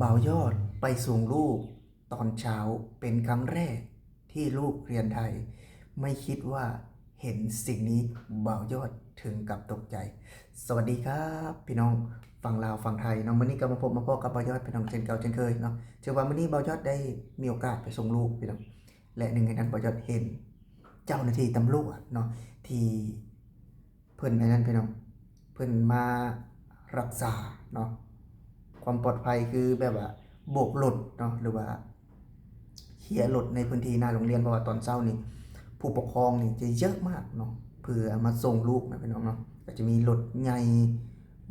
ບ່າວຍອດໄປສົ່ງລູກຕອນເຊົ້າເປັນຄັ້ງແລກທີ່ລູກຮຽນໄທ, ໄມ່ຄິດວ່າເຫັນສິ່ງນີ້ ບ່າວຍອດເຖິງກັບຕົກໃຈ. ສະຫວັດດີຄັບພີ່ນ້ອງຝັ່ງລາວຝັ່ງໄທເນາະ, ມື້ນີ້ກໍມາພົບມາພໍ້ກັບບ່າວຍອດພີ່ນ້ອງເຊັ່ນເກົ່າເຊັ່ນເຄີຍເນາະ. ຖືວ່າມື້ນີ້ບ່າວຍອດໄດ້ມີໂອກາດໄປສົ່ງລູກພີ່ນ້ອງ ແລະ ໜຶ່ງໃນນັ້ນບ່າວຍອດເຫັນເຈົ້າໜ້າທີ່ຕຳຫຼວດເນາະ ທີ່ ເພິ່ນອັນນັ້ນພີ່ນ້ອງ ເພິ່ນມາຮັກສາເນາະ ຄວາມປອດໄພ ຄືແບບວ່າໂບກລົດເນາະ ຫຼືວ່າເຄຍລົດໃນພື້ນທີ່ໜ້າໂຮງຮຽນ ເພາະວ່າຕອນເຊົ້ານີ້ຜູ້ປົກຄອງນີ້ຈະເຍອະມາກເນາະ ເພື່ອມາສົ່ງລູກນະພີ່ນ້ອງເນາະ. ກໍຈະມີລົດໃຫຍ່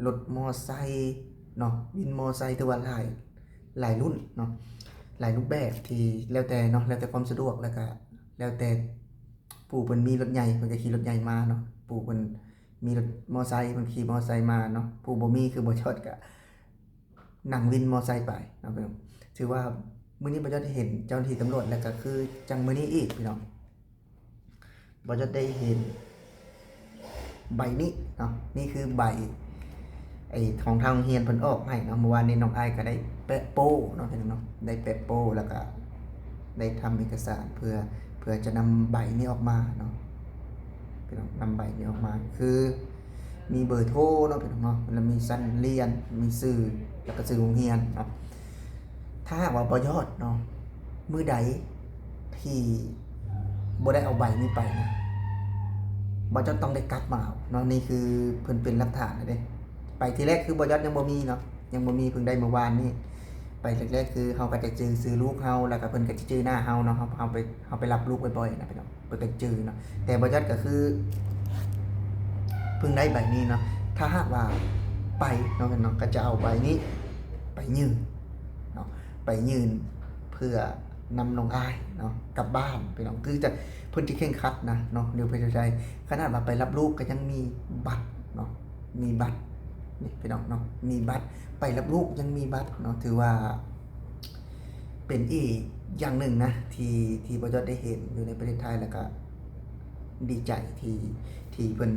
ລົດມໍໄຊເນາະ ວິນມໍໄຊ ຖືວ່າຫຼາຍ ຫຼາຍລຸ້ນເນາະ ຫຼາຍຮູບແບບ ທີ່ແລ້ວແຕ່ເນາະ ແລ້ວແຕ່ຄວາມສະດວກ ແລ້ວກະແລ້ວແຕ່ ຜູ້ເພິ່ນມີລົດໃຫຍ່ ເພິ່ນກໍຂີ່ລົດໃຫຍ່ມາເນາະ, ຜູ້ເພິ່ນມີລົດມໍໄຊ ເພິ່ນຂີ່ມໍໄຊມາເນາະ, ຜູ້ບໍ່ມີຄືບ່າວຍອດກໍນັ່ງວິນມໍໄຊໄປເນາະພີ່ນ້ອງ. ຖືວ່າມື້ນີ້ບ່າວຍອດໄດ້ເຫັນເຈົ້າໜ້າທີ່ຕຳຫຼວດ ແລ້ວກໍຄືຈັ່ງມື້ນີ້ອີກພີ່ນ້ອງ ບ່າວຍອດໄດ້ເຫັນ ໃບນີ້ເນາະ ນີ້ຄືໃບ ໄອ້ ຂອງທາງໂຮງຮຽນເພິ່ນອອກໃຫ້ເນາະ. ເມື່ອວານນີ້ນ້ອງອ້າຍກໍໄດ້ແປະໂປ້ເນາະພີ່ນ້ອງເນາະ ໄດ້ແປະໂປ້ ແລ້ວກໍໄດ້ທຳເອກະສານເພື່ອ ເພື່ອຈະນຳໃບນີ້ອອກມາເນາະ ພີ່ນ້ອງ ນຳໃບນີ້ອອກມາ ຄືມີເບີໂທເນາະພີ່ນ້ອງເນາະ ແລ້ວມີຊັ້ນຮຽນ ມີຊື່ ແລ້ວກໍຊື່ໂຮງຮຽນເນາະ. ຖ້າຫາກວ່າບ່າວຍອດເນາະ ມື້ໃດທີ່ບໍ່ໄດ້ເອົາໃບນີ້ໄປນະ ບ່າວຈອດຕ້ອງໄດ້ກັບມາເອົາເນາະ. ນີ້ຄືເພິ່ນເປັນຫຼັກຖານເດ້. ໄປທີແລກຄືບ່າວຍອດຍັງບໍ່ມີເນາະ ຍັງບໍ່ມີ ເພິ່ງໄດ້ມື້ວານນີ້. ໄປແລກໆ ຄືເຮົາກໍຈະຈື່ຊື່ລູກເຮົາ ແລ້ວກໍເພິ່ນກໍຈະຈື່ໜ້າເຮົາເນາະ. ເຮົາ ເຮົາໄປ ເຮົາໄປຮັບລູກບ່ອຍໆນະພີ່ນ້ອງ ເພິ່ນກໍຈື່ເນາະ. ແຕ່ບ່າວຍອດກໍຄືເພິ່ງໄດ້ໃບນີ້ເນາະ. ຖ້າຫາກວ່າໄປເນາະ ເນາະ ກໍຈະເອົາໃບນີ້ໄປຍື່ນເນາະ ໄປຍື່ນເພື່ອນຳນ້ອງອ້າຍເນາະກັບບ້ານພີ່ນ້ອງ. ຄືຈະ ເພິ່ນຈະເຄັ່ງຄັດນະເນາະ ຢູ່ປະເທດໄທ ຂະໜາດວ່າໄປຮັບລູກກໍຍັງມີບັດເນາະ ມີບັດ ນີ້ພີ່ນ້ອງເນາະ ມີບັດ ໄປຮັບລູກຍັງມີບັດເນາະ. ຖືວ່າ ເປັນອີກຢ່າງໜຶ່ງນະ ທີ່ ທີ່ບ່າວຍອດໄດ້ເຫັນຢູ່ໃນປະເທດໄທ ແລ້ວກະດີໃຈທີ່ ທີ່ເພິ່ນ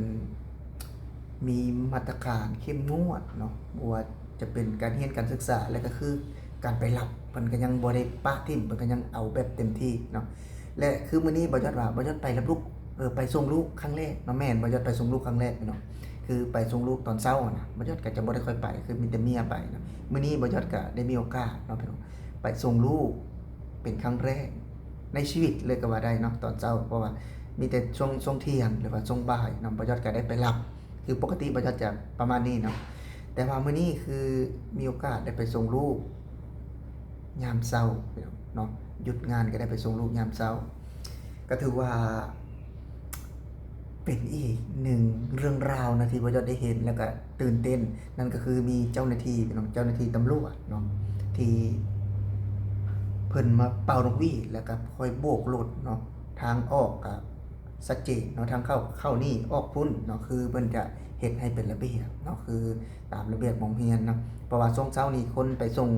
ມີມາດຕະການເຂັ້ມງວດເນາະ ບໍ່ວ່າຈະເປັນການຮຽນການສຶກສາ ແລ້ວກະຄືການໄປຮັບ ເພິ່ນກະຍັງບໍ່ໄດ້ປະຖິ້ມ ເພິ່ນກະຍັງເອົາແບບເຕັມທີ່ເນາະ. ແລະ ຄືມື້ນີ້ບ່າວຍອດວ່າ ບ່າວຍອດໄປຮັບລູກ ເອີ ໄປສົ່ງລູກຄັ້ງແລກເນາະ ແມ່ນ ບ່າວຍອດໄປສົ່ງລູກຄັ້ງແລກເນາະ ຄືໄປສົ່ງລູກຕອນເຊົ້ານະ ບ່າວຍອດກະຈະບໍ່ໄດ້ຄ່ອຍໄປ ຄືມີແຕ່ເມຍໄປເນາະ. ມື້ນີ້ບ່າວຍອດກະໄດ້ມີໂອກາດເນາະ ໄປສົ່ງລູກເປັນຄັ້ງແລກໃນຊີວິດເລີຍກໍວ່າໄດ້ເນາະ ຕອນເຊົ້າ ເພາະວ່າມີແຕ່ຊ່ວງ ຊ່ວງທ່ຽງ ຫຼືວ່າຊ່ວງບ່າຍເນາະ ບ່າວຍອດກໍໄດ້ໄປຮັບ. ຄືປົກກະຕິບ່າວຍອດຈະປະມານນີ້ເນາະ ແຕ່ວ່າມື້ນີ້ຄືມີໂອກາດໄດ້ໄປສົ່ງລູກຍາມເຊົ້າເນາະ ຢຸດງານກໍໄດ້ໄປສົ່ງລູກຍາມເຊົ້າ ກໍຖືວ່າ ເປັນອີກໜຶ່ງເລື່ອງລາວນະ ທີ່ບ່າວຍອດໄດ້ເຫັນ ແລ້ວກະຕື່ນເຕັ້ນ ນັ້ນກໍຄືມີເຈົ້າໜ້າທີ່ເນາະ ເຈົ້າໜ້າທີ່ຕຳຫຼວດເນາະ ທີ່ເພິ່ນມາເປົ່ານົກຫວີດ ແລ້ວກະຄອຍໂບກລົດເນາະ ທາງອອກກະຊັດເຈນເນາະ ທາງເຂົ້າ ເຂົ້ານີ້ ອອກພຸ້ນເນາະ ຄືເພິ່ນຈະເຮັດໃຫ້ເປັນລະບຽບເນາະ ຄືຕາມລະບຽບໂຮງຮຽນເນາະ. ເພາະວ່າຊ່ວງເຊົ້ານີ້ຄົນໄປສົ່ງ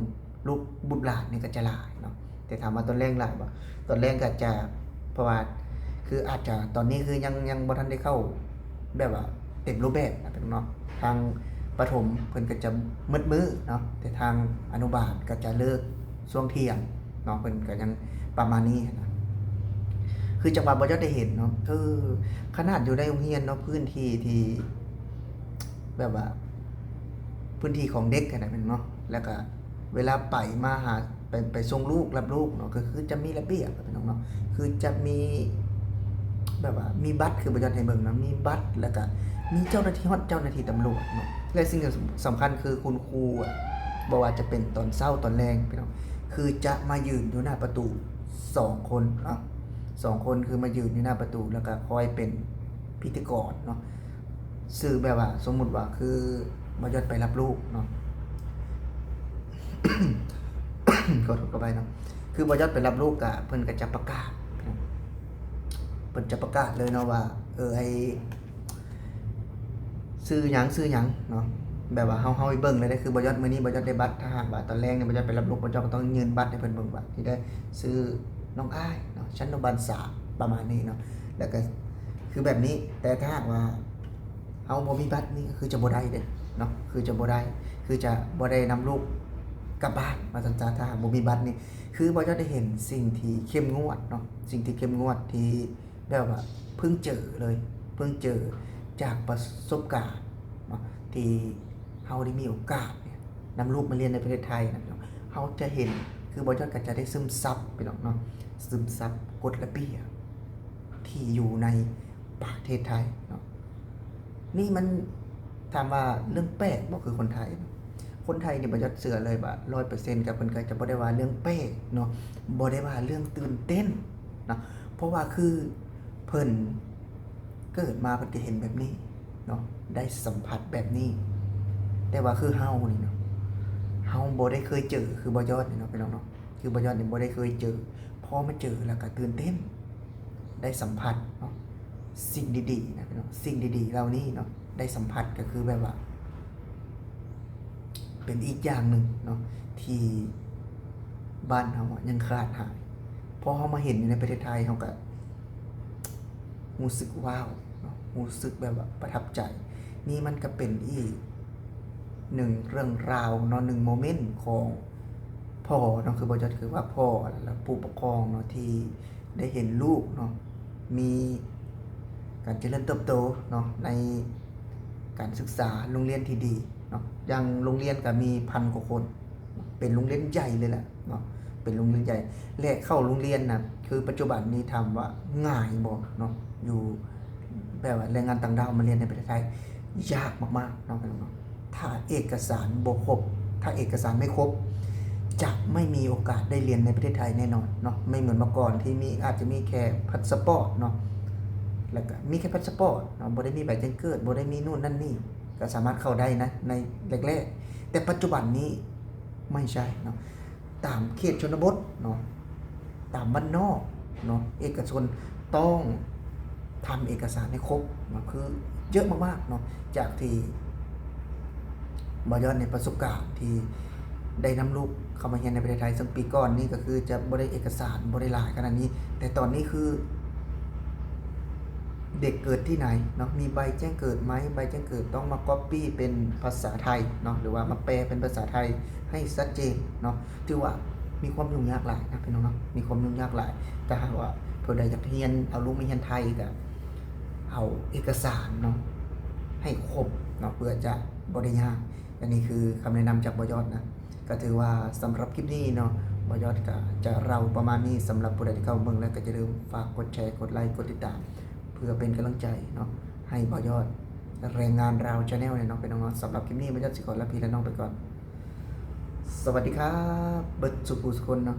ລູກບຸດຫຼານນີ້ກໍຈະຫຼາຍເນາະ ແຕ່ຖາມວ່າຕອນແລງຫຼາຍບໍ່? ຕອນແລງກໍຈະ ເພາະວ່າຄືອາດຈະຕອນນີ້ຄືຍັງ ຍັງບໍ່ທັນໄດ້ເຂົ້າແບບວ່າເຕັມຮູບແບບນະເນາະ ທາງປະຖົມເພິ່ນກໍຈະໝົດມື້ເນາະ ແຕ່ທາງອະນຸບານກໍຈະເລີກຊ່ວງທ່ຽງເນາະ ເພິ່ນກໍຍັງປະມານນີ້ນະ. ຄືຈັງຫວະບ່າວຍອດໄດ້ເຫັນເນາະ ເອີ ຂະໜາດຢູ່ໃນໂຮງຮຽນເນາະ ພື້ນທີ່ທີ່ແບບວ່າພື້ນທີ່ຂອງເດັກຫັ້ນນະເນາະ ແລ້ວກໍ ເວລາໄປມາຫາ ໄປ ໄປສົ່ງລູກ ຮັບລູກເນາະ ກໍຄືຈະມີລະບຽບພີ່ນ້ອງເນາະ ຄືຈະມີແບບວ່າມີບັດ ຄືບ່າວຍອດໃຫ້ເບິ່ງເນາະ ມີບັດ ແລ້ວກະມີເຈົ້າໜ້າທີ່ ຮອດເຈົ້າໜ້າທີ່ຕຳຫຼວດເນາະ. ແລະສິ່ງສຳຄັນຄືຄຸນຄູອະ ບໍ່ວ່າຈະເປັນຕອນເຊົ້າຕອນແລງພີ່ນ້ອງ ຄືຈະມາຢືນຢູ່ໜ້າປະຕູສອງຄົນເນາະ ສອງຄົນ ຄືມາຢືນຢູ່ໜ້າປະຕູ ແລ້ວກະຄອຍເປັນພິທີກອນເນາະ. ຊື່ແບບວ່າ ສົມມຸດວ່າຄືບ່າວຍອດໄປຮັບລູກເນາະ ຂໍໂທດ ຂໍອະໄພເນາະ ຄືບ່າວຍອດໄປຮັບລູກກະ ເພິ່ນກະຈະປະກາດ ເພິ່ນຈະປະກາດເລີຍເນາະວ່າ ເອີ ໄອ້ ຊື່ຫຍັງ ຊື່ຫຍັງເນາະ ແບບວ່າເຮົາ ເຮົາໄປເບິ່ງເລີຍເດ້ ຄືບ່າວຍອດ ມື້ນີ້ບ່າວຍອດໄດ້ບັດ ຖ້າຫາກວ່າຕອນແລງນີ້ບ່າວຍອດໄປຮັບລູກ ບ່າວຍອດກໍຕ້ອງຍື່ນບັດໃຫ້ເພິ່ນເບິ່ງວ່າ ທີ່ໄດ້ຊື່ນ້ອງອ້າຍເນາະ ຊັ້ນອະນຸບານສາມ ປະມານນີ້ເນາະ ແລ້ວກໍຄືແບບນີ້. ແຕ່ຖ້າຫາກວ່າ ເຮົາບໍ່ມີບັດນີ້ ກໍຄືຈະບໍ່ໄດ້ເດ້ເນາະ ຄືຈະບໍ່ໄດ້ ຄືຈະບໍ່ໄດ້ນຳລູກ ກັບບ້ານວ່າຊັ້ນຊະ ຖ້າຫາກບໍ່ມີບັດນີ້. ຄືບໍ່ຢາກໄດ້ເຫັນສິ່ງທີ່ເຂັ້ມງວດເນາະ ສິ່ງທີ່ເຂັ້ມງວດທີ່ແບບວ່າເພິ່ງເຈີເລີຍ ເພິ່ງເຈີຈາກປະສົບການເນາະ ທີ່ເຮົາໄດ້ມີໂອກາດນຳລູກມາຮຽນໃນປະເທດໄທນະພີ່ນ້ອງ. ເຮົາຈະເຫັນ ຄືບໍ່ຢາກກໍຈະໄດ້ຊຶມຊັບພີ່ນ້ອງເນາະ ຊຶມຊັບກົດລະບຽບທີ່ຢູ່ໃນປະເທດໄທເນາະ. ນີ້ມັນ ຖາມວ່າເລື່ອງແປກບໍ່ ຄືຄົນໄທ ຄົນໄທນີ້ບໍ່ຢາກເຊື່ອເລີຍວ່າຮ້ອຍເປີເຊັນ ກໍເພິ່ນກໍຈະບໍ່ໄດ້ວ່າເລື່ອງແປກເນາະ ບໍ່ໄດ້ວ່າເລື່ອງຕື່ນເຕັ້ນເນາະ ເພາະວ່າຄືເພິ່ນເກີດມາເພິ່ນກໍເຫັນແບບນີ້ເນາະ ໄດ້ສຳຜັດແບບນີ້. ແຕ່ວ່າຄືເຮົານີ້ເນາະ ເຮົາບໍ່ໄດ້ເຄີຍເຈີ ຄືບໍ່ຢອດນີ້ເນາະ ພີ່ນ້ອງເນາະ ຄືບໍ່ຢອດນີ້ບໍ່ໄດ້ເຄີຍເຈີ ພໍມາເຈີແລ້ວກໍຕື່ນເຕັ້ນ ໄດ້ສຳຜັດເນາະ ສິ່ງດີໆນະພີ່ນ້ອງ ສິ່ງດີໆເຫຼົ່ານີ້ເນາະ ໄດ້ສຳຜັດ ກໍຄືແບບວ່າ ເປັນອີກຢ່າງໜຶ່ງເນາະ ທີ່ບ້ານເຮົາອະຍັງຂາດຫາຍ. ພໍເຮົາມາເຫັນຢູ່ໃນປະເທດໄທ ເຮົາກໍຮູ້ສຶກວ້າວເນາະ ຮູ້ສຶກແບບວ່າປະທັບໃຈ. ນີ້ມັນກໍເປັນອີກໜຶ່ງເລື່ອງລາວເນາະ ໜຶ່ງໂມເມັນຂອງພໍ່ເນາະ ຄືບໍ່ຢອດ ຄືວ່າພໍ່ ແລະ ຜູ້ປົກຄອງເນາະ ທີ່ ໄດ້ເຫັນລູກເນາະ ມີການຈະເລີນເຕີບໂຕເນາະ ໃນການສຶກສາ ໂຮງຮຽນທີ່ດີເນາະ. ຢ່າງໂຮງຮຽນກໍມີພັນກວ່າຄົນ ເປັນໂຮງຮຽນໃຫຍ່ເລີຍແຫຼະເນາະ ເປັນໂຮງຮຽນໃຫຍ່ ແລະ ເຂົ້າໂຮງຮຽນນະ ຄືປັດຈຸບັນນີ້ຖາມວ່າງ່າຍບໍ່ເນາະ ຢູ່ ແບບວ່າແຮງງານຕ່າງດ້າວມາຮຽນໃນປະເທດໄທ ຍາກມາກໆເນາະ ພີ່ນ້ອງເນາະ. ຖ້າເອກະສານບໍ່ຄົບ ຖ້າເອກະສານໄມ່ຄົບ ຈະໄມ່ມີໂອກາດໄດ້ຮຽນໃນປະເທດໄທແນ່ນອນເນາະ. ໄມ່ເໝືອນເມື່ອກ່ອນທີ່ມີ ອາດຈະມີແຄ່ພາສປອດເນາະ ແລ້ວກະມີແຄ່ພາສປອດເນາະ ບໍ່ໄດ້ມີໃບແຈ້ງເກີດ ບໍ່ໄດ້ມີໂນ່ນນັ້ນນີ້ ກະສາມາດເຂົ້າໄດ້ນະ ໃນແລກໆ. ແຕ່ປັດຈຸບັນນີ້ໄມ່ໃຊ່ເນາະ. ຕາມເຂດຊົນນະບົດເນາະ ຕາມບ້ານນອກເນາະ ເອກະຊົນຕ້ອງທຳເອກະສານໃຫ້ຄົບເນາະ ຄືເຍອະມາກໆເນາະ. ຈາກທີ່ບໍ່ຢອດໃນປະສົບການທີ່ໄດ້ນຳລູກເຂົ້າມາຮຽນໃນປະເທດໄທ ເຊິ່ງປີກ່ອນນີ້ກໍຄືຈະບໍ່ໄດ້ເອກະສານ ບໍ່ໄດ້ຫຼາຍຂະໜາດນີ້ ແຕ່ຕອນນີ້ຄື ເດັກເກີດທີ່ໃນເນາະ ມີໃບແຈ້ງເກີດໄໝ ໃບແຈ້ງເກີດ ຕ້ອງມາກັອບປີ້ເປັນພາສາໄທເນາະ ຫຼືວ່າມາແປເປັນພາສາໄທໃຫ້ຊັດເຈນເນາະ. ຖືວ່າມີຄວາມຫຍຸ້ງຍາກຫຼາຍນະພີ່ນ້ອງເນາະ ມີຄວາມຫຍຸ້ງຍາກຫຼາຍ. ຖ້າຫາກວ່າຜູ້ໃດຢາກຮຽນ ເອົາລູກມາຮຽນໄທ ກໍເອົາເອກະສານເນາະ ໃຫ້ຄົບເນາະ ເພື່ອຈະບໍ່ໄດ້ຍາກ. ອັນນີ້ຄືຄຳແນະນຳຈາກບໍ່ຢອດນະ. ກໍຖືວ່າສຳລັບຄລິບນີ້ເນາະ ບໍ່ຢອດກໍຈະເລົ່າປະມານນີ້. ສຳລັບຜູ້ໃດທີ່ເຂົ້າເບິ່ງແລ້ວ ກໍຢ່າລືມຝາກກົດແຊ ກົດໄລ ກົດຕິດຕາມ ເພື່ອເປັນກຳລັງໃຈເນາະ ໃຫ້ບໍ່ຢອດ ແຮງງານລາວ Channel ແນ່ເນາະ ພີ່ນ້ອງເນາະ. ສຳລັບຄລິບນີ້ ບໍ່ຢອດຊິຂໍລາພີ່ລານ້ອງໄປກ່ອນ. ສະຫວັດດີຄັບ ເບິດສູ່ຜູ້ສູ່ຄົນເນາະ.